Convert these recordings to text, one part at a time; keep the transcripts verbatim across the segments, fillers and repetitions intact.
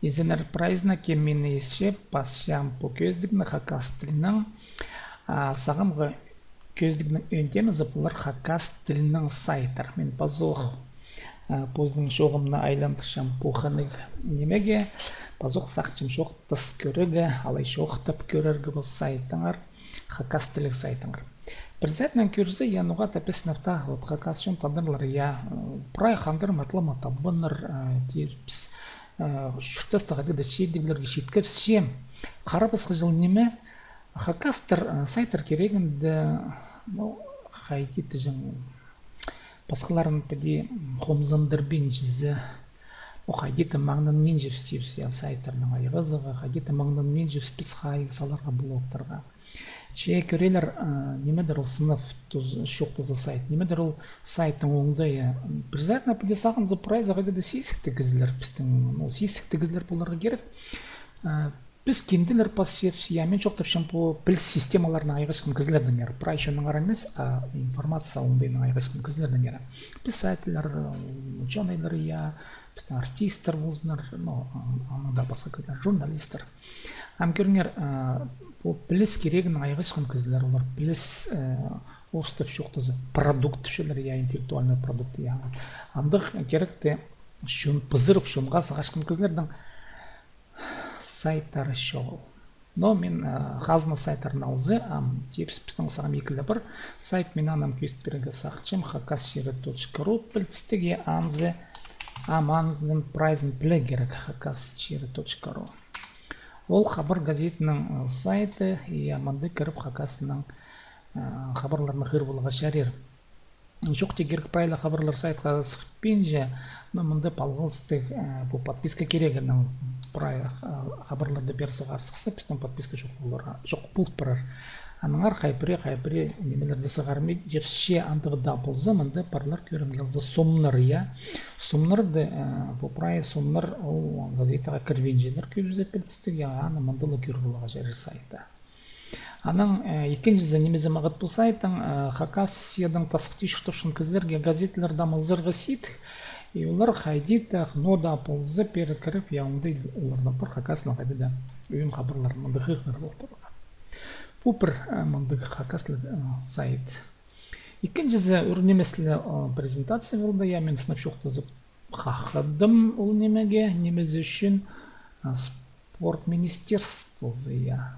Изеннер прайзына, кем мині исче, пасчам пу кӧзідігні хакас тілінең. А, сағамғы кӧзідігнің ӧӧн темазы полар хакас тілінең сайттар. Мин пазох, а, позының чооғымны айландырчам пу хынығ нимее, пазох сағынчам чоохтас кӧрерге, алай чоохтап кӧрерге пу сайттаңар, хакас тіліг сайттаңар. Пір саатнаң кӧрзе, я, ноға-да піс ноға-да, вот, хакас чон тадарлар, я, м, прай хандыр матлама табыннар, а, тирбіс, а, чуртастығ хайдағ-да чидіглерге читкебісче. Харабысхы чыл ниме, хакастар, а, сайттар кирегінде, ну, хайди тіҷең, пасхаларын піди хомзындырбинчазы, ну, хайди-да маңнанминчабыс тирбіс, я, сайттарның айғазығға, хайди-да маңнанминчабыс піс хайығ саларға блогтарға. Че кӧрерлер, а, нимедір ол сынап чоохтаза сайт, нимедір ол сайттың оңдайы. Пір саатнаң піди сағынза, прайзы хайдағ-да сизіктіг кізілер пістің, ну, сизіктіг кізілер поларға кирек. А, піс кинделер пасчабыс, я, мин чоохтапчам пу піліс системаларынаң айғасчатхан кізілердеңер. Прай чоннаңар нимес, а информация оңдайынаң айғасчатхан кізілердеңер. Писательлер, учёныйлар, я, пістің артисттер ползыннар, ну, а, анаң даа пасха кізілер, журналисттер. Ам кӧріңер, а, пу піліс кирегінең айғасчатхан кізілер, олар піліс, э, орыстап чоохтаза, продукт тіпчелер, я, интеллектуальный продукт, я. Андағ киректі чон, пызырып чонға сығарчатхан кізілернің сайттары чоғыл. Но мин, а, хазна сайттарын алза, ам, тирбіс, пістің сағам ікі ле пар сайт, мин аны ам кӧзіт пирерге сағынчам, хакас чирі точка ру пілдістіг, я, анзы, ам, анзын прайзын пілерге кирек, хакас чирі точка ру. Ол «Хабар» газетінің, а, сайты, я, мында кіріп хакас тілінең, а, хабарларны хығыр поларға чарир. Чох тирге кирек, прай ла хабарлар сайтха сыхпинча, но мында палғалыстығ, э, пу подписка кирегінең прай, э, хабарларды пеер сығар сыхса, пістің подписка чох полар, чох пол парар. Аннаңар хай пірее, хай пірее нимелерді сығарминчабыс, че андағ даа полза, мында парлар, кӧрімге алза, сомнар, я. Сомнарды, э, пу прай сомнар ол газетаға кірбинчелер, кӧбізі пілдістіг, я, аны мында ла кӧр поларға чарир сайтта. Анаң, э, ікінҷізі, нимезі мағат пу сайттың, э, Хакасиядаң тастыхти чуртапчатхан кізілерге газеталарда мазарға сидік, и олар хайди-да, ноо даа полза, пеер кіріп, я, оңдай оларда пар хакас тілінең хайди-да ӧӧн хабарларын мындағ хығырып поларға. Пу пір, э, мындағ хакас тілі, э, сайт. Ікінҷізі ӱр нимес ле, э, презентация полды, я, мин сынап чоохтазып хахадым ол нимее, нимезі ӱчӱн, э, спорт министерствозы, я,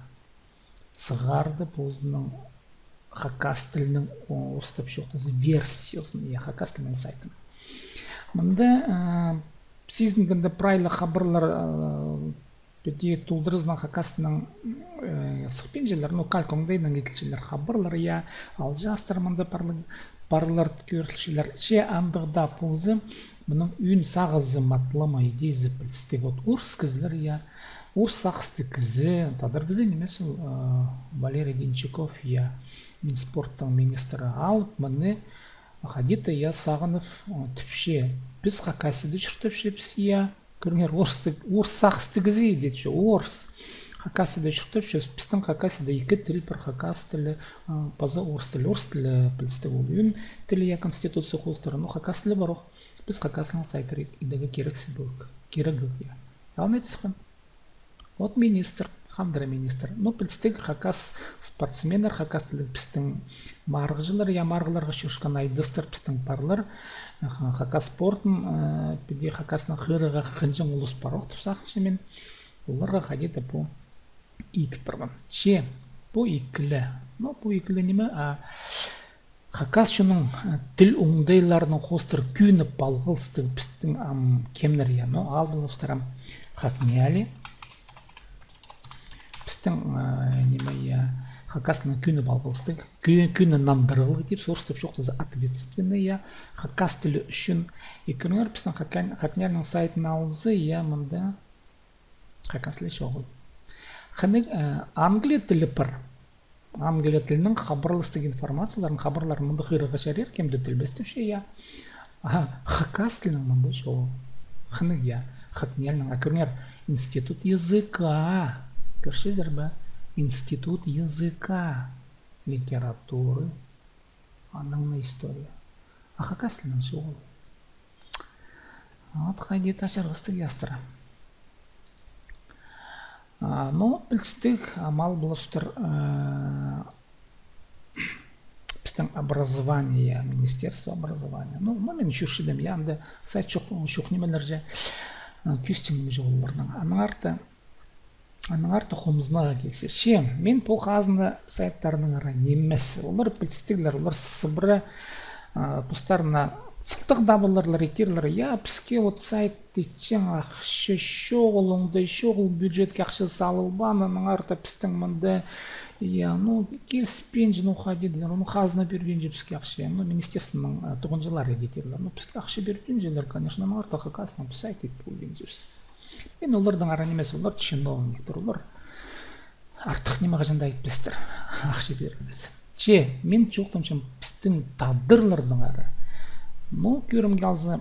сығарды позының хакас тілінің, о, орыстап чоохтаза, версиязын, я, хакас тілінің сайтын. Мында, э, сизінгенде, прай ла хабарлар, э, піди толдыразынаң хакас тілінең, э, сыхпинчалар, ну, калька оңдайынаң иділчелер хабарлар, я, алҷаастар мында парлар, парлар кӧрілчелер, че андағ даа полза, мының ӧӧн сағызы матлама идӧк пілдістіг. Вот орыс кізілер, я, орыс сағыстығ кізі, тадар кізі нимес ол, э, Валерий Денчаков, я, Минспорттың министрі алып, мыны хайди-да, я, сағынып, э, тіпче. Піс Хакасияда чуртапчабыс, я, кӧріңер, орыс, орыс сағыстығ кізі, тіпче, орыс. Хакасияда чуртапчабыс, пістің Хакасияда ікі тіл пар, хакас тілі, э, паза орыс тілі. Орыс тілі пілдістіг ол ӧӧн тілі, я, конституция хоостыра, но хакас тілі пар ох. Піс хакас тілінең сайттар идерге кирексібіс, кирек, я. Алай тіҷең. Вот министр, хандыра министр. Ну, пілдістіг, хакас спортсменнер, хакас тіліг пістің марығҷылар, я, марығларға чӧрчеткен айдастар пістің парлар. Ха-, хакас спортын, э, піди хакаснаң хығырарға хынҷаң улус пар ох тіп сағынчам мин. Оларға хайди-да пу идіп парған. Че, пу ікі ле. Ну, пу ікі ле ниме, а, хакас чонның, э, тіл оңдайларынаң хоостыра кӧні палғалыстығ пістің, ам, кемнер, я, ну, алып алыбыстыр, ам, ХакНИИЯЛИ. Пістің, э, ниме, я, хакаснаң кӧні палғалыстығ, кӧ-, кӧні нандырығлығ тіп, орыстап чоохтаза, ответственный, я, хакас тілі ӱчӱн. И кӧріңер, пістің ХакНИИЯЛИ-, ХакНИИЯЛИ-ның сайтын алза, я, мында хакас тілі чоғыл. Хынығ, э, англия тілі пар. Англия тілінең хабарластығ информацияларын, хабарларын мында хығырарға чарир, кем дее тілбестепче, я. А хакас тілінең мында чоғыл. Хынығ, я. ХакНИИЯЛИ-ның, а кӧріңер, Институт языка. Кӧрчезер бе? Институт языка, литературы, анаң на история. А хакас тілінең чоғыл. Вот хайди-да чарғыстығ ястыра. Но пілістіг амал полыстыр пістің образование, министерство образования. Ну, ну, мин чӧрчедім, я, анда сайт чох, чох нимелер же, кӧзітчең ниме чох оларның. Аннаңар даа, аннаңар даа хомзынарға килзе. Че, мин пу хазна сайттарынаңар нимес. Олар пілістіглер, олар сыбыра постарына сылтағ табарлар, итерлер. Я, піске вот сайт итчең, ахча чоғыл, оңдай чоғыл, бюджетке ахча салылбаан, аннаңар даа пістің мында, я, ну, киліспинче, ну, хайди, ну, хазна пирбинче піске ахча, ну, министерствоның тоғынҷылары итерлер. Ну, піске ахча пирбинчелер, конечно, аннаңар даа хакастың піс сайт ит полбинчабыс. Мин оларнаңар нимес, олар чиновниктер, олар артых ниме хаҷан даа итпестер, ахча пирбес. Че, мин чоохтанчам пістің тадарларнаңар. Ну, кӧрімге алза,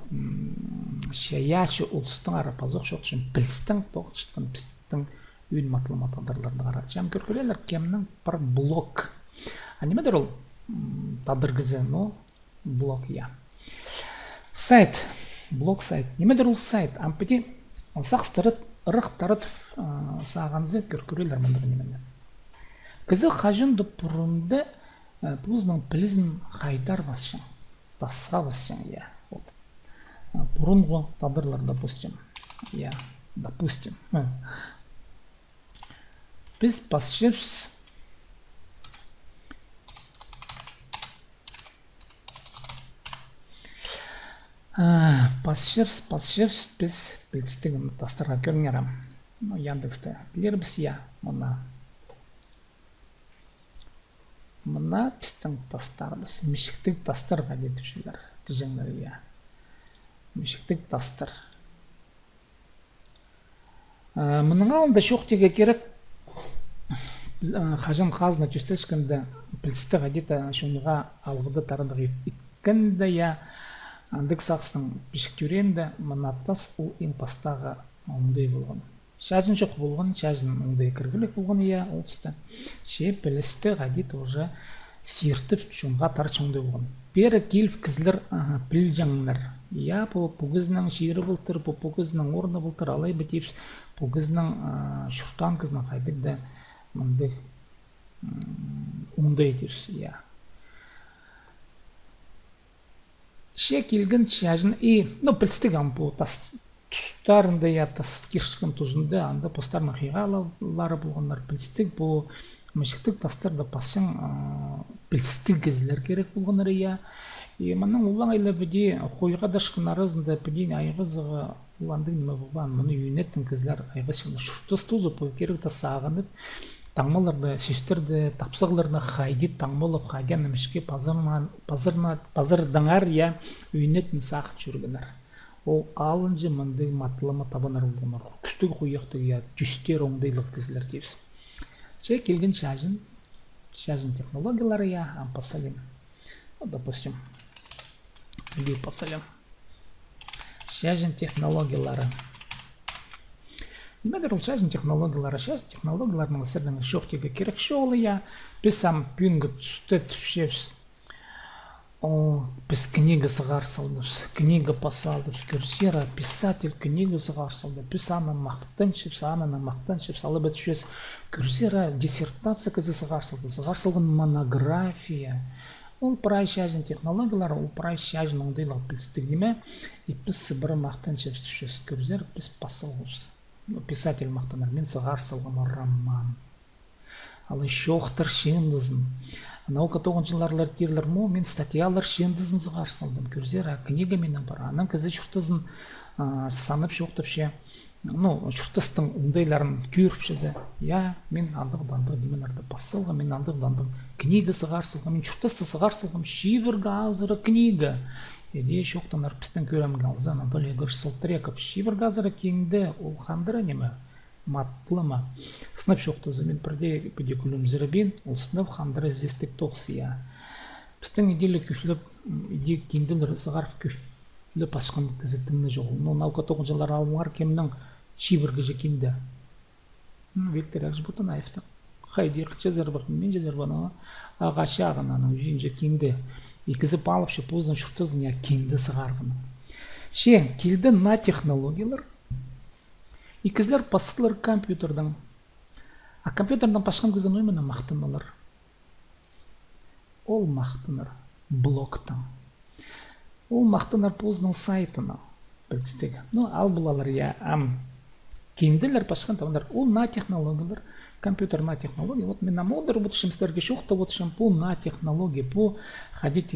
чайаачы улустаңар пазох чоохтанчам, пілістең тоғынчатхан пістің ӧӧн матылма тадарларнаңар. Че, ам кӧр кӧрелер, кемнің пар блог. А нимедір ол тадар кізі, ну, блог, я. Сайт. Блог сайт. Нимедір ол сайт? Ам піди сағыстырып, ырахтырып сағынза, кӧр кӧрелер мындағ нимені. Кізі хаҷан даа пурунда позының пілізін хайдар пасчаң. Тасха пасчаң, я. Вот. Пурунғы тадарлар, допустим. Я, допустим. Піс пасчабыс. Пасчабыс, пасчабыс піс пілістіг тастарға, кӧріңер ам. Ну, Яндексте. Пілербіс, я, мына. Мына пістің тастарыбыс. Мічіктіг тастар, хайди тіпчелер. Тіҷеңнер, я. Мічіктіг тастар. Мының алнында чоохтирға кирек, хаҷан хазна тӧстеткенде, пілісті хайди-да чонға алғыда тарадығ иткенде, я, андағ сағыстың пічіктирінде, мына тас ол иң пастағы оңдай полған. Чаҷын чох полған, чаҷын оңдай кіргіліг полған, я, ол туста. Че пілісті хайди-да уже сиртіп, чонға тар чоңдай полған. Пеер киліп кізілер пілҷеңнер. Я, пу, пу кізінің чирі полтыр, пу, пу кізінің орны полтыр, алай ба тіпчебіс, пу кізінің чуртаан кізінің хайдағ-да мындағ оңдай тіпчебіс, я. Че килген чаҷын, и, ну, пілістіг ам пу тас тустарында, я, тас кирчеткен тузында, анда постарының хыйғалары полғаннар, пілістіг пу мічіктіг тастарны пасчаң пілістіг кізілер кирек полғаннар, я. И мының олаңай ла піди хойға-дашхын аразында піди айғазығы ол андағ ниме полбаан, мыны ӧнетін кізілер айғасчаңнар. Чуртас тузы пу киректі сағынып, таңмаларны, сӧстерні, тапсағларны хайди таңмалап, хайди аны мічікке пазырнаң, пазырна-, пазырдаңар, я, ӧнетін сағын чӧргеннер. Ол алынҷа мындағ матылыма табынар полғаннар. Кӱстіг хуйахтығ, я, тӧстер оңдайлығ кізілер тіпчебіс. Че килген чаҷын, чаҷын технологиялары, я, ам пасалим. Вот, допустим, піди пасалим. Чаҷын технологиялары. Нимедір ол чаҷын технологиялары? Чаҷын технологияларынаң сірернең чоохтирға кирек чоғыл, я. Піс ам пӱӱнгі туста тіпчебіс. О, піс книга сығар салдыбыс, книга пас салдыбыс, кӧрзер, а, писатель книга сығар салды. Піс аны махтанчабыс, анаң махтанчабыс, алай ба тіпчебіс, кӧрзер, а, диссертация кізі сығар салды, сығар салған монография. Ол прай чаҷын технологиялар, ол прай чаҷын оңдайлығ пілістіг ниме. И піс сыбыра махтанчабыс, тіпчебіс, кӧрзер, піс пас салғабыс. Ну, писатель махтанар, мин сығар салғам роман. Алай чоохтар чыындызын. Наука тоғынҷылары тирлер, мо, мин статьялар чыындызын сығар салдым. Кӧрзер, а книга минің пар. Анаң кізі чуртазын, а, санап чоохтапча. Ну, чуртастың оңдайларын кӧріпчезе. Я, мин андағ-даа андағ нимелерні пас салғам, мин андағ-даа андағ книга сығар салғам, мин чуртасты сығар салғам, чибіргі азыра книга. Иди чоохтанар пістің кӧрімге алза, Анатолий Егорович Салтыреков. Чибіргі азыра кинде ол хандыра ниме? Матылыма. Сынап чоохтаза, мин пірдее піди кӱлімзіребин, ол сынап хандыра ізестіг тоғыс, я. Пістің иди ле кӧплеп, м, иди кинделер сығарып кӧплеп пасчаң кізі тың на чоғыл. Ну, наука тоғынҷылары алыңар, кемнің чибіргі же кинде. М, Виктор Яковлевич Бутанаевтің. Хайди, хынчазар ба, мынчазар ба, ну, ағаа чағын аның ӱзінҷе кинде. И кізі палыпча позының чуртазын, я, кинде сығарған. Че, килді на технологиялар. И кізілер пастылар компьютердең. А компьютернең пасхан кізі ниме махтанар? Ол махтанар блогтаң. Ол махтанар позының сайтынаң, пілдістіг. Ну, ал полар, я, ам кинделер пасхан, табаннар, ол наа технологиялар, компьютер наа технология. Вот мин ам одырып одырчам, сірерге чоохтап одырчам, пу наа технология, пу хайди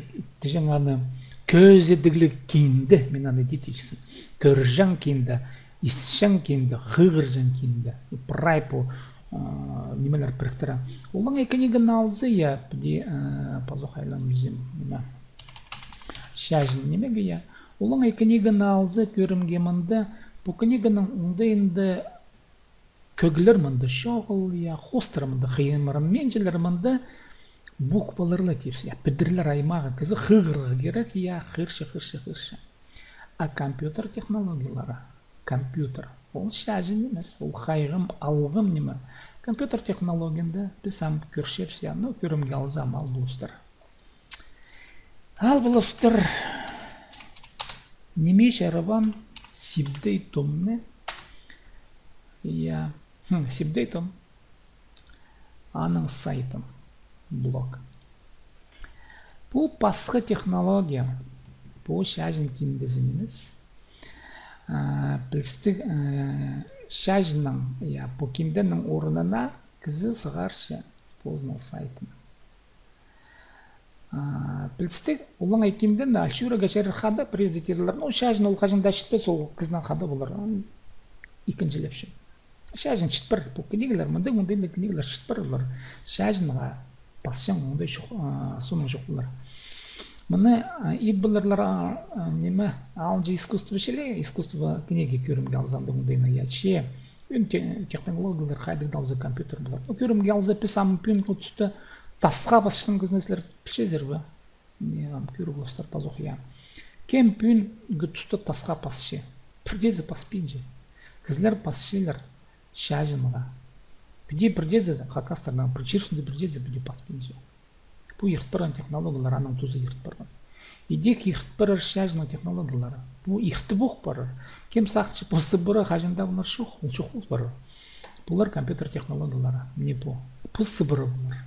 тиҷең аны, кӧзідігліг кинде, мин аны дее тіпчем. Кӧрҷең кинде, исчең кинде, хығырҷаң кинде. Прай пу, а, нимелер піріктіре. Олаңай книганы алза, я, піди, а, пазох айланып, ниме. Чаҷын нимее, я. Олаңай книганы алза, кӧрімге, мында, пу книганың оңдайында кӧглер мында чоғыл, я, хоостар мында хыймыранминчалар, мында буквалар ла тіпче, я, пӱдірлер аймағы, кізі хығырарға кирек, я, хығырча, хығырча, хығырча. А компьютер технологиялары, компьютер, ол чаҷын нимес, ол хайғам, алғам ниме. Компьютер технологияда піс ам кӧрчебіс, я, ну, кӧрімге алза, ам ал полыстар. Ал полыстар. Ниме чарабаан Сибдей Томны? Я. Хм, Сибдей Том. Аның сайтын. Блог. Пу пасха технология. Пу чаҷын киндезі нимес. А, пілдістіг, а, чаҷынның, я, пу кинденің орнына кізі сығарча позының сайтын. А, пілдістіг, олаңай киндені ал чӧрерге чарир хада, пірдеезі тирлер. Ну, чаҷын ол хаҷан даа чітпес, ол кізінең хада полар. Ам ікінҷілепчем. Чаҷын чітпер, пу книгалар, мындағ, мындағ книгалар чітпер, олар чаҷынға пасчаң оңдай чох, а, соонаң чох полар. Мыны, а, ит поларлар, а, а, ниме, алынҷа искусство чіли, искусство книги кӧрімге алза, андағ оңдайнаң, я, че. Ӱн те-, технологиялар хайдағ даа полза, компьютер полар. Ну, кӧрімге алза, піс ам пӱӱнгі туста тасха пасчатхан кізіні сірер пілчезер бе? Не, ам кӧріп алыстар пазох, я. Кем пӱӱнгі туста тасха пасча? Пірдеезі паспинча. Кізілер пасчалар чаҷынға. Піди пірдеезі, хакастарның пір чир ӱстӱнде пірдеезі піди паспинча. Пу ирт парған технологиялар, аның тузы ирт парған. Идӧк ирт парар чаҷынның технологиялары. Пу иртіп ох парар. Кем сағынча, пу СВР хаҷан даа полар чох, ол чох пол парар. Пулар компьютер технологиялары. Міне пу. Пу СВР полар.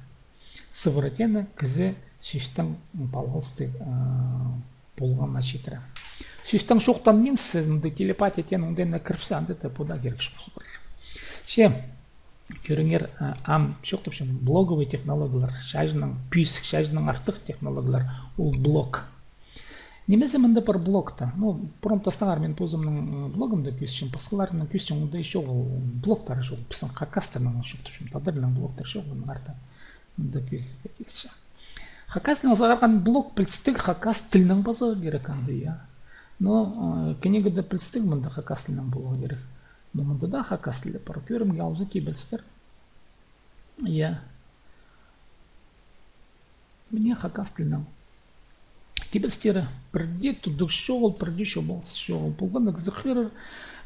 СВР теені кізі сӧстең палғалыстығ, а, полғанына читіре. Сӧстең чоохтанминча, мында телепатия теен оңдайына кіріпче, анда даа пу даа кирек чох полар. Че, кӧріңер, а, ам чоохтапчам, блоговый технологиялар, чаҷыннаң пӧзік, чаҷыннаң артых технологиялар, ол блог. Нимезі мында пар блогта? Ну, пурун тастаңар, мин позымның, ы, блогымда кӧзітчем, пасхаларның кӧзітчең оңдайы чоғыл, блогтары чоғыл, пістің хакастарның чоохтапчам, тадар тілінің блогтары чоғыл, мының арты. Мында кӧзіт-, кӧзітчем. Хакас тілінең сығарған блог пілдістіг хакас тілінең пазарға кирек анда, я. Но, ы, книгада пілдістіг мында хакас тілінең поларға кирек. Но мында даа хакас тілі пар, кӧрімге алза, кибелістер. Я. Міне хакас тілінің кибелістері. Пірдее тудығ чоғыл, пірдее чобалыс чоғыл. Полған на кізі хығырар,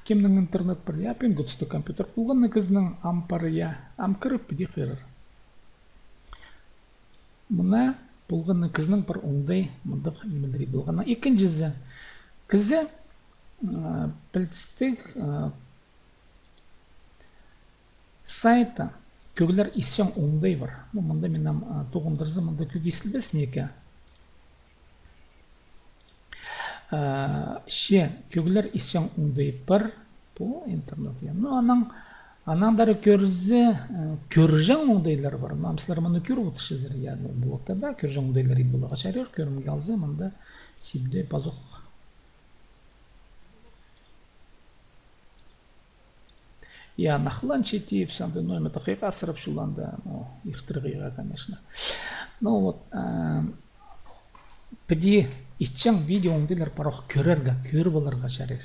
кемнің интернет пар, я, пӱӱнгі туста компьютер. Полған на кізінің ам пар, я, ам кіріп, піди хығырар. Мына полған на кізінің пар оңдай мындағ нимелері полған. Ікінҷізі, кізі, а, пілдістіг, а, сайтта кӧглер исчең оңдай пар. Ну, мында мин ам, а, тоғындырзам, мында кӧг исілбес неке. А, че, кӧглер исчең оңдай пар, пу интернет, я. Ну, анаң, анаң даа кӧрзе, а, кӧрҷең оңдайлар пар. Ну, ам сірер мыны кӧріп одырчазар, я, ну, блогта даа кӧрҷең оңдайлар ит поларға чарир, кӧрімге алза, мында Сибдей пазох. Я, нахланча тіп, санда, ну, эме, хыйға асырап чуланда, ну, иртірі хыйға, конечно. Ну, вот, а, піди итчең видео оңдайлар пар ох, кӧрерге, кӧріп аларға чарир.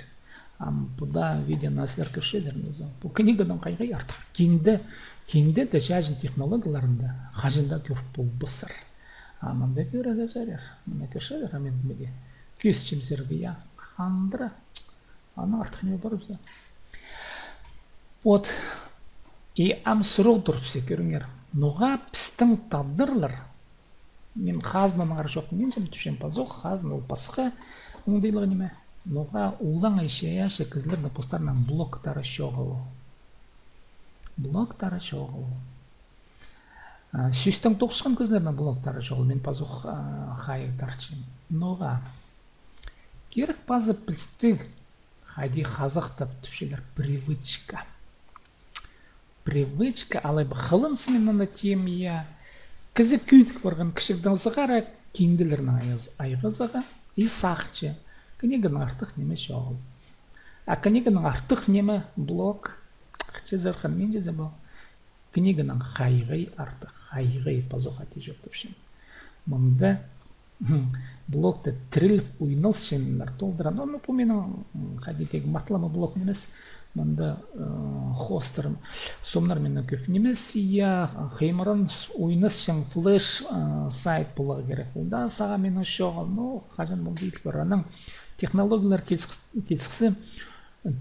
Ам пу даа видеоны сірер кӧрчезер, ну, за-, пу книгадаң хайғай артых. Кинде, кинде дее чаҷын технологияларында хаҷан даа кӧріп полбассар. А мында кӧрерге чарир. Мына кӧрчезер, а мин піди кӧзітчем сірерге, я, хандыра. Анаң артых ниме пар полза. Вот. И ам сурығ тур піске, кӧріңер. Ноға пістің тадарлар, мин хазнаның ары чоохтанминчам, тіпчем, пазох, хазна ол пасха оңдайлығ ниме. Ноға олаңай чайаачы кізілернің постарының блогтары чоғыл? Блогтары чоғыл. Сӧстең тоғысхан кізілернің блогтары чоғыл, мин пазох хайығ тартчам. Ноға? Кирек паза пілістіг, хайди хазахтап тіпчелер, привычка. Привычка, алай ба хылыныс, мин аны тиим, я. Кізі кӧнік парған кічігдең сығара кинделернең айғызарға и сағынча, книганың артых ниме чоғыл. А книганың артых ниме блог. Ахчазар хынминче зе бо. Книганың хайығай артых, хайығай, пазох ати чоохтапчам. Мында блогта тіріл ойналысчаңнар толдыра. Ну, ну, пу минің хайди тек матлама блог нимес. Мында хостар, сомнар минің кӧп нимес, я, хыймыран ойнасчаң флеш сайт поларға кирек. Ол даа сағам минің чоғыл, ну, хаҷан полды иділ пар. Анаң технологиялар киліскізі,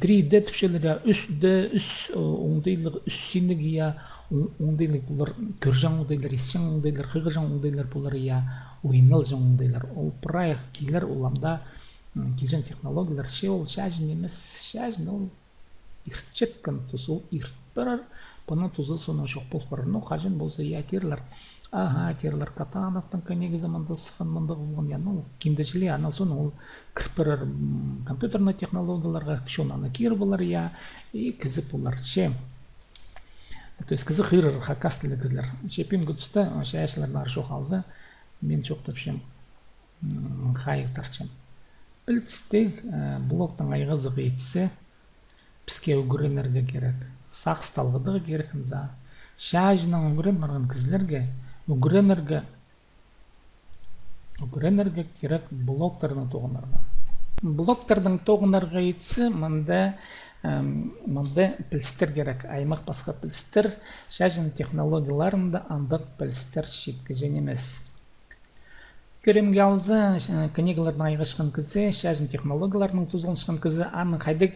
три дэ тіпчелер, я, ӱс дэ, ӱс оңдайлығ, ӱс синніг, я, оңдайлығ полар, кӧрҷең оңдайлар, исчең оңдайлар, хығырҷаң оңдайлар полар, я, ойналҷаң оңдайлар. Ол прай килер, ол ам даа килҷең технологиялар. Че ол чаҷын нимес, чаҷын ол иртчеткен тус, ол ирт парар, паның тузы соонаң чох пол парар. Ну, хаҷан полза, я, тирлер. Аха, тирлер, Катановтың книгазы мында сыххан, мында полған, я, ну, кинде чіли, анаң соонаң ол кір парар компьютерный технологияларға, кічіг аны кир полар, я, и кізі полар, че. То есть кізі хығырар хакас тілліг кізілер. Че пӱӱнгі туста чайаачыларны ары чоох алза, мин чоохтапчам, хайығ тартчам. Пілістіг, блогтаң айғазығ итсе, піске ӱгренерге кирек. Сағыс талғадығ кирек, за. Чаҷыннаң ӱгрен парған кізілерге ӱгренерге, ӱгренерге кирек блогтарның тоғынарға. Блогтарның тоғынарға итсе, мында, мында пілістер кирек, аймах пасха пілістер, чаҷын технологияларында андағ пілістер читкіҷе нимес. Кӧрімге алза, книгаларны айғасчаң кізі, чаҷын технологияларның тузаланчаң кізі, аның хайдағ,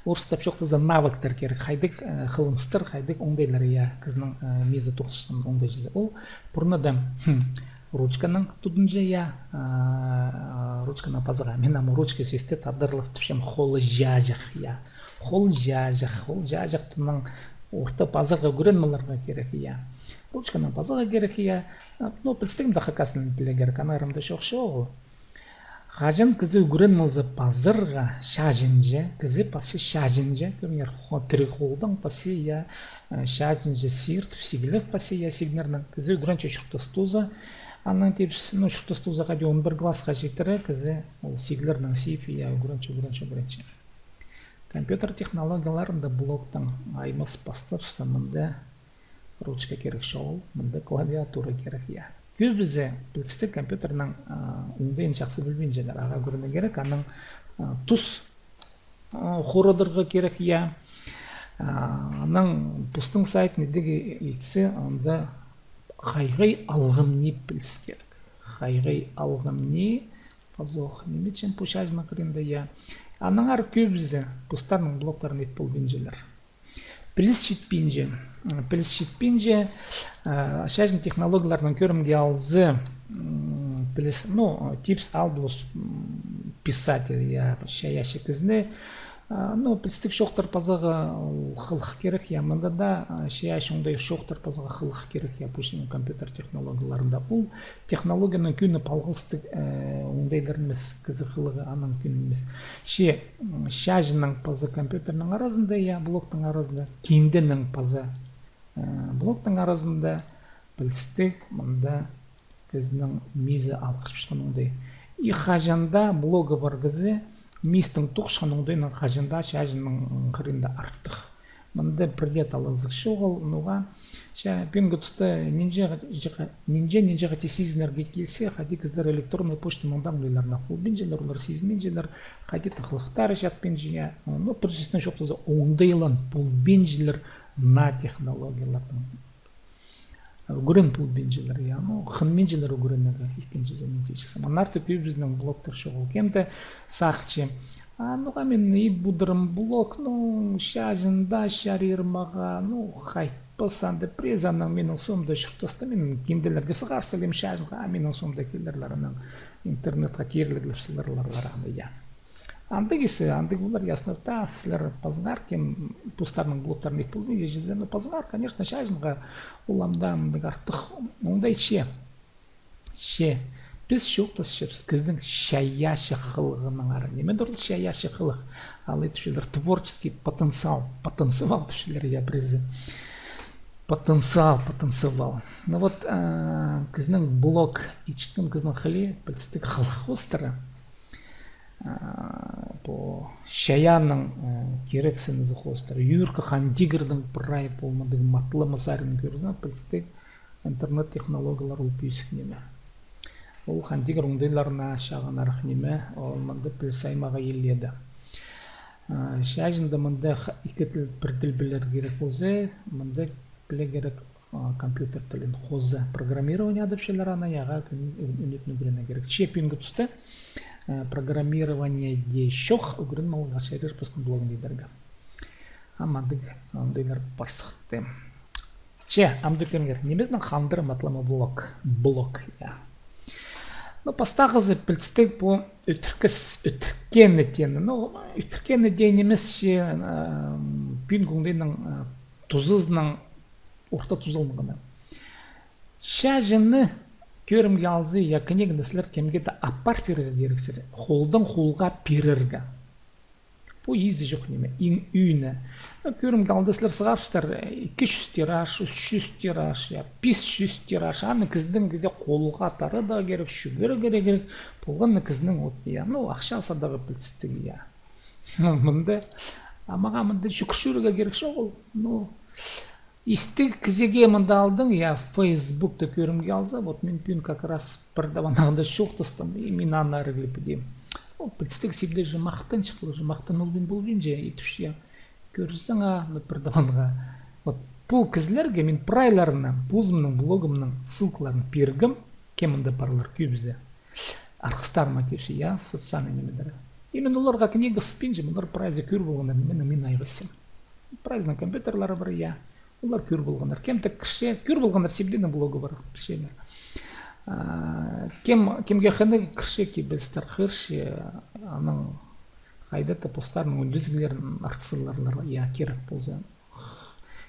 орыстап чоохтаза, навыктар кирек, хайдағ хылыныстар, хайдағ оңдайлар, я, кізінің миизі тоғысчаң оңдай чізе. Ол пурнада ручканаң тудынча, я, ручканаң пазарға. Мин ам ручка сӧсті тадарлап тіпчем, холҷаҷах, я. Холҷаҷах, холҷаҷах туннаң орта пазарға ӱгрен поларға кирек, я. Ручканаң пазарға кирек, я. Ну, пілістігім дее хакас тілін пілерге кирек, аннаңар ам даа чох чоғыл. Хаҷан кізі ӱгрен полза пазарға чаҷынҷа, кізі пасча чаҷынҷа, кӧріңер, тіріг холдаң пасча, я, чаҷынҷа сигіртіп, сигілеп пасча, я, сигнернең, кізі ӱгренче чуртас туза. Анаң тіпче, ну, чуртас туза хайди он пір классха читіре, кізі ол сигілернең сигіп, я, ӱгренче, ӱгренче, ӱгренче. Компьютер технологияларында блогтаң аймас пастапча, мында ручка кирек чоғыл, мында клавиатура кирек, я. Кӧбізі пілістіг компьютернің оңдайын чахсы пілбинчелер, ағаа ӱгренерге кирек, анаң тус хорадарға кирек, я. Анаң постың сайтын идерге итсе, анда хайғай алғым ни піліс кирек. Хайғай алғым ни, пазох ниме чіли пу чаҷынның хыринда, я. Аннаңар кӧбізі постарының блогтарын ит полбинчалар. Піліс читпинче. Піліс читпинче, чаҷын технологияларнаң кӧрімге алза, піліс, ну, типс албас писатель, я, чайаачы кізіні. Ну, пілістіг чоохтар пазарға хылых кирек, я, мында даа чайаачы оңдай чоохтар пазарға хылых кирек, я, пу чіли компьютер технологияларында. Ол технологияның кӧні палғалыстығ оңдайлар нимес, кізі хылығы аның кӧні нимес. Че чаҷынның паза компьютернің аразында, я, блогтың аразында, кинденің паза блогтың аразында пілістіг, мында кізінің миизі алғырчатхан оңдай. И хаҷан даа блогы пар кізі миистең тоғысхан оңдайнаң хаҷан даа чаҷынның хыринда артых. Мында пірдее талазығ чоғыл, ноға. Че пӱӱнгі туста нинҷе, нинҷе, нинҷе хати сизінерге килзе, хайди кізілер электронный почтаның даа оңдайларын полбинчалар, олар сизінминчелер, хайди тахлыхтары чатпинча, я. Ну, пір сӧснең чоохтаза, оңдайлан полбинчалар наа технологияларнаң. Ӱгрен полбинчалар, я, ну, хынминчалар ӱгренерге, ікінҷізі, мин тіпчем. Аннаңар кӧбізінің блогтар чоғыл. Кем дее сағынча, а, ноға мин ит пудырим блог, ну, чаҷын даа чарир мағаа, ну, хайтпас анда, пірее анаң минің соомда чуртаста, мин кинделерге сығар салим чаҷынға, а минің соомда килерлер, анаң интернетке киріліглеп саларлар аны, я. Андағ исі, андағ олар, ясно, та, сірер пазыңар, кем постарның блогтарын ит полдың, е, чізе, ну, пазыңар, конечно, чайынға ол ам даа мындағ артых, оңдай че. Че, піс чоохтасчабыс кізінің чайаачы хылығынаңар. Ниме туралы чайаачы хылых? Алай тіпчелер творческий потенциал, потенциал тіпчелер, я, пірезі. Потенциал, потенциал. Ну вот, а, кізінің блог итчеткен кізінің хылии, пілдістіг, хылых хоостыра. А, пу чайаанның, а, кирексінізі хоостыра. Юрка Хан Тигірдің прай пу мындағ матлама саринын кӧрзең, пілдістіг, интернет технологиялар ол пӧзік ниме. Ол Хан Тигір оңдайларына чағынарах ниме, ол мында піліс аймағы илееде. А, чайында мында х-, ікі тіл, пір тіл пілер кирек полза, мында пілер кирек, а, компьютер тілін хоза. Программирование адапчалар аны, яға кӧн-, ӱн-, ӱнетін ӱгренер кирек. Че пӱӱнгі туста, а, программирование дее чох, ӱгреніп аларға чарир постың блогын идерге. Ам андағ, оңдайлар пар сыхты. Че, ам даа кӧріңер, нимезінең хандыра матлама блог. Блог, я. Ну, пастағызы пілдістіг пу ӧтіркес-, ӧтіркені теені. Ну, ӧтіркені дее нимес че, ам, пӱӱнгі оңдайның, а, тузазының орта тузаланғаны. Чайааны кӧрімге алза, я, книганы сірер кемге дее апар пирерге кирексер. Холдаң холға пирерге. Пу изі чох ниме, иң ӧӧні. Ну, кӧрімге алза, сірер сығарыпсар, ікі чӱс тираж, ӱс чӱс тираж, я, пис чӱс тираж. Аны кізінің кізі холға тарыдарға кирек, чӱгӱрерге кирек. Полған на кізінің, вот, я, ну, ахчазы даа пілдістіг, я. Мында, а мағаа мында чӱгӱрерге кирек чоғыл. Ну, истіг кізее мында алдың, я, Фейсбукта кӧрімге алза, вот мин пӱӱн как раз пір табан анда чоохтастым, и мин аны ары киліп підим. Ол пілдістіг, сибде же махтанчых, же махтанылбин полбинча, итіп, я, кӧрзең, а, ну, пір табанға. Вот пу кізілерге мин прайларына позымның блогымның ссылкаларын пиргем, кем мында парлар кӧбізі. Арғыстарыма тіпче, я, социальный нимелер. И мин оларға книга сыппинчам, олар прайзы кӧр полғаннар, мин, мин айғасчам. Прайзының компьютерлары пар, я. Олар кӧр полғаннар. Кем-де кірче, кӧр полғаннар, сибденің блогы пар, пілчелер. А, кем, кемге хынығ, кірче, кибелістер хығырча, анаң хайда-да постарының ӱндезіглерін артыс саларлар, я, кирек полза.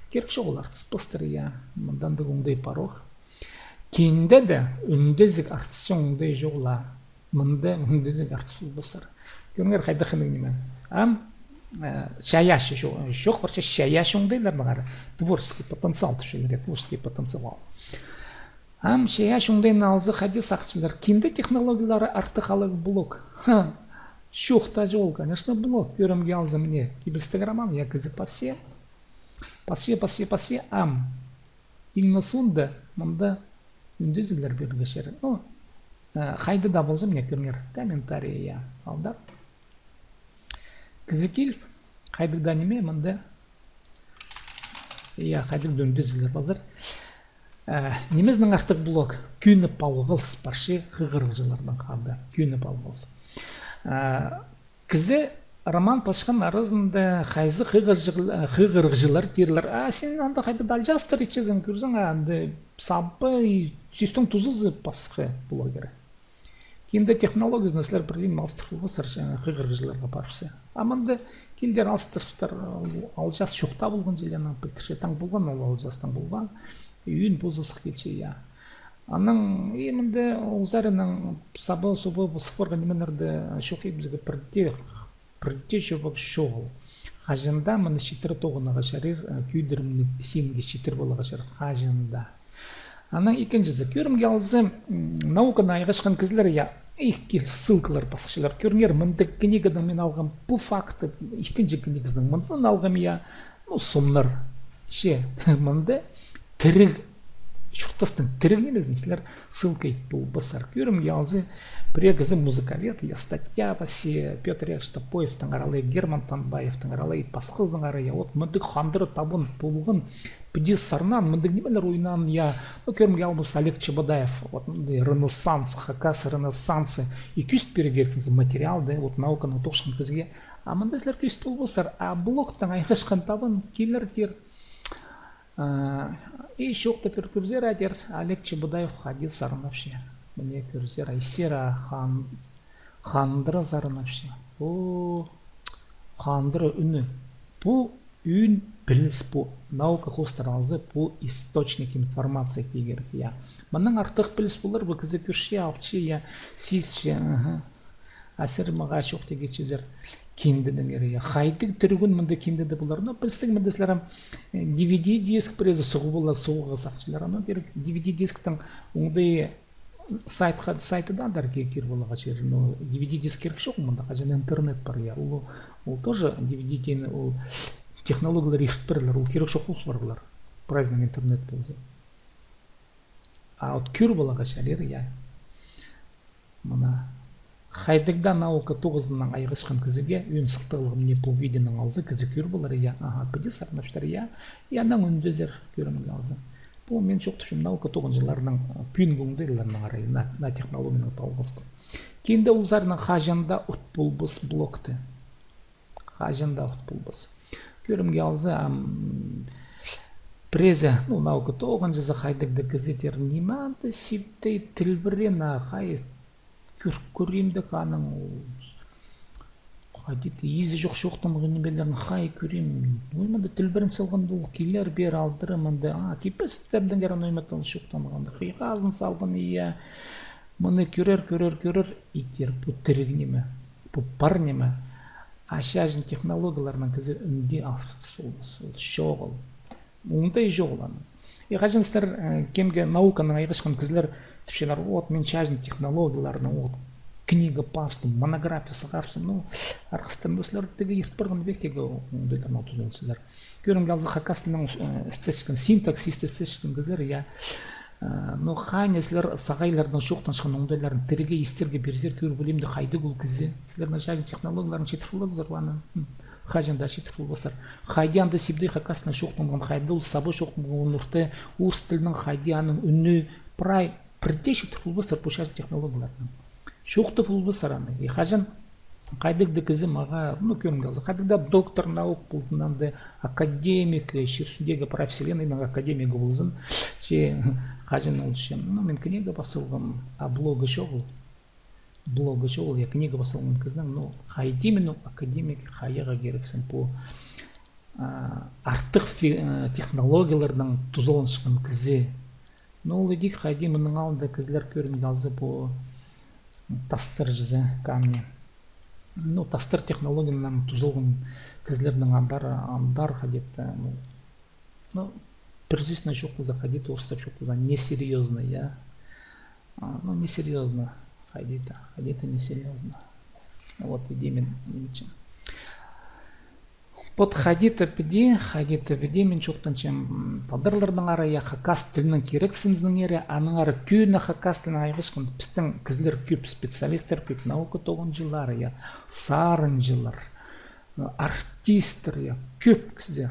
Кирек чоғыл артыс пастыр, я, мында андағ оңдай пар ох. Кинде дее ӱндезіг артысчаң оңдай чоғыл, а мында ӱндезіг артыс полбассар. Кӧріңер, хайдағ хынығ ниме. Ам, э, чайаачы чо-, чох парча, чайаачы оңдайларнаңар. Творческий потенциал тіпчелер, творческий потенциал. Ам чайаачы оңдайны алза, хайди сағынчалар, кинде технологиялары артых алығ блог? Ха, чоохтаҷаң ол, конечно, блог. Кӧрімге алза, мына, кибелістіг роман, я, кізі пасча. Пасча, пасча, пасча, ам. Иң не соонда мында ӱндезіглер пирерге чарир. Ну, э, хайда даа полза, мына, кӧріңер, комментарий, я, алдар. Кізі киліп, хайдағ даа ниме мында, я, хайдағ даа ӱндезіглер пазар. Э, нимезінең артых блог? Кӧні палғалыс парча хығырығҷыларнаң хада. Кӧні палғалыс. Э, кізі роман пасчатхан аразында хайзы хығырығҷы-, хығырығҷылар тирлер: «А син анда хайда даа алҷаастар итчезің, кӧрзең, а анда сабы, и сӧстің тузазы пасха блогер». Кинде технологиязын сірер пірдең алыстыр полбассар, хығырығҷыларға парыбысса. А мында киндер алыстырыптар, алҷаас чох таа полған чіли, анаң пілдірче, таң полған ол алҷаас, таң полбаан. Ӱн позы сых килче, я. Анаң, и мында ол саринаң саба, саба, сых парған нимелерде чох, и піске пірдее, пірдее чобағ чоғыл. Хаҷан даа мыны читіре тоғынарға чарир, э, кӧдірімні синге читіріп аларға чарир, хаҷан даа. Анаң ікінҷізі, кӧрімге алза, м, науканы айғасчатхан кізілер, я, ікі ссылкалар пасчалар. Кӧріңер, мындағ книгадаң мин алғам пу факты, ікінҷі книгазынаң мындазын алғам, я, ну, сомнар. Че, мында тіріг, чуртастың тіріг нимезін сірер ссылка ит полбассар. Кӧрімге алза, пірее кізі музыковед, я, статья пасча, Пётр Яковлевич Топоевтің аралай, Герман Танбаевтің аралай, пасхазының аралай, я, вот мындағ хандыра табын полған, піди сарнаан, мындағ нимелер ойнаан, я. Ну, кӧрімге алза, Олег Чебодаев, вот мындағ ренессанс, хакас ренессансы, и кӧзіт пирерге кирек материалды, вот науканы тоғынчатхан кізіге. А мында сірер кӧзіт полбассар, а блогтаң айғасчатхан табын килер, тир. А, и чоохтап пирер, кӧрзер, а, тир, Олег Чебодаев хайди сарнапча. Мына кӧрзер, а, истер, а, хан-, хандыра сарнапча. О, хандыра ӱні. Пу ӱн піліс, пу наука хоостыра алза, пу источник информации тирге кирек, я. Мыннаң артых піліс полар ба, кізі кӧрче, алча, я, сизінче, аха. А сірер мағаа чоохтирға килчезер кинденеңер, я. Хайдағ тіріг ӱн мында киндеде полар. Но пілістіг мында сірер, э, D V D диск пірее суғып ала, суғарға сағынчалар. Но кирек D V D дисктің оңдай сайтха, сайтыда даа киріп аларға чарир. Но D V D диск кирек чох, мында хаҷан интернет пар, я. Ол, ол тоже D V D теен, ол технологиялар иртіп пирерлер, ол кирек чох полып парарлар. Прайзынаң интернет полза. А вот кӧріп аларға чарир, я. Мына хайдағ даа наука тоғызынаң айғасчатхан кізіге ӧӧн сылтағлығ, мына пу видеоны алза, кізі кӧріп алар, я, аха, піди сарнаптар, я, я, анаң ӱндезер, кӧрімге алза. Пу мин чоохтапчам наука тоғынҷыларның, э, пӱӱнгі оңдайларынаң арай, на, на технологиянаң талғастығ. Кинде ол сарнаң хаҷан даа от полбас блогты. Хаҷан даа от полбас. Кӧрімге алза, ам, піреезі, ну, наука тоғынҷызы хайдағ даа кізі тир, ниме анда сибдей тілбірен, а, хай кӧр-, кӧрем дее аның, хайди-да, изі чох чоохтанған нимелерін хай кӧрем. Ой, мында тілбірен салған, ол килер пеер алдыра, мында, а, кипестердеңер, ой, мында ол чоохтанған. Хыйғазын салған, я. Мыны кӧрер, кӧрер, кӧрер, и тир, пу тіріг ниме, пу пар ниме. А чачын технологияларнаң кізі ӱнге алыстыс полбас, ол чоғыл. Оңдай чоғыл аның. И хаҷан сірер, э, кемге науканаң айғасчатхан кізілер тіпчелер, вот, мин чачын технологияларнаң, вот, книга паабыстым, монография сығарыбыстым, ну, арғыстарым, сірер тігі ирт парған вектегі оңдайларнаң тузаланчазар. Кӧрімге алза, хакас тілінең, э, істесчеткен, синтаксис істесчеткен кізілер, я. Э, ну, хайди сірер сағайларның чоохтанчатхан оңдайларын тіріге истерге пирзер, кӧр пілем дее, хайдағ ол кізі. Сірернің чачын технологияларын читір полбассар ба аны? М, хаҷан даа читір полбассар. Хайди анда сибдей хакас тілінең чоохтанған, хайди ол саба чоохтанған, орта орыс тілінең хайди аның ӱні прай пірдее читір полбассар пу чачын технологияларнаң. Чоохтап полбассар аны. И хаҷан хайдағ даа кізі мағаа, ну, кӧрімге алза, хайдағ даа доктор наук ползын, анда академик, э, чир ӱстӱндегі прай вселеннайның академигі ползын, че хаҷан ол че, ну, мин книга пас салғам, а блогы чоғыл. Блогы чоғыл, я, книга пас салған кізінің, ну, хайди мин ол академик, хайдағ кирексің пу, а, артых фи-, э, технологияларнаң тузаланчатхан кізі. Ну, ол идӧк хайди мының алнында кізілер, кӧрімге алза, пу тастар чізе, камни. Ну, тастар технологиянаң тузалған кізілернің андар, андар хайди-да, ну, ну, пір сӧснең чоохтаза, хайди-да орыстап чоохтаза, несерьёзно, я. А, ну, несерьёзно, хайди-да, хайди-да несерьёзно. Вот, иди мин, ниме чи. Вот хайди-да піди, хайди-да піди, мин чоохтанчам, м, тадарларның арай, я, хакас тілінің кирексінізінеңер, аннаңар кӧні хакас тілінең айғасчатхан пістің кізілер кӧп, специалисттер кӧп, наука тоғынҷылары, я, сарынҷылар, э, артисттер, я, кӧп кізі.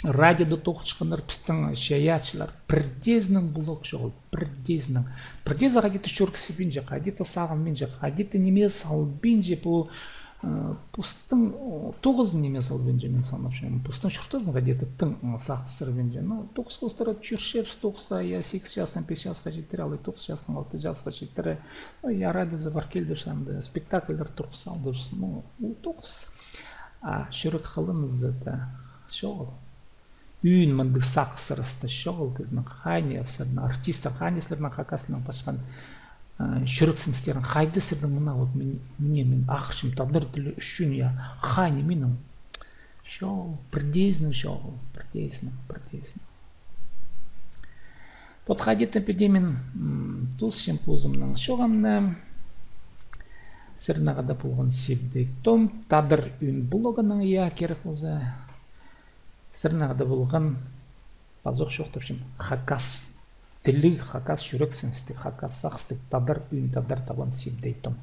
Радиода тоғынчатханнар, пістің чайаачылар, пірдеезінің блог чоғыл, пірдеезінің. Пірдеезі хайди-да чӧргібинче, хайди-да сағынбинча, хайди-да ниме салбинча, пу, э, постың, о, тоғызын ниме салбинча, мин санапчам. Постың чуртазын хайди-да тың, м, сағыстырбинча. Ну, тоғыс хоостыра чӧрчебіс, тоғыста, я, сигіс частаң пис часта читіре, алай тоғыс частаң алты часта читіре. Ну, я, радиозар пар килдібіс, анда спектакльдер турғыс салдыбыс. Ну, ол тоғыс. А чӱрек хылынызы даа чоғыл. Ӱн мындағ сағыс сырыста чоғыл кізінің. Хайди сірернің артисттер, хайди сірернің хакас тілінең пасхан, э, чӱрексіністерің, хайди сірернің мына, вот, мин, мына мин ахчам тадар тілі ӱчӱн, я, хайди минің. Чоғыл, пірдеезінің чоғыл, пірдеезінің, пірдеезінің. Вот хайди-да піди мин, м, тоосчам позымның чооғымны. Сірернең хада полған Сибдей Том, Тадар ӱн блогынаң, я, кирек полза. Сірернең хада полған, пазох чоохтапчам, хакас тіліг, хакас чӱрексіністіг, хакас сағыстығ Тадар ӱн, Тадар табан Сибдей Том.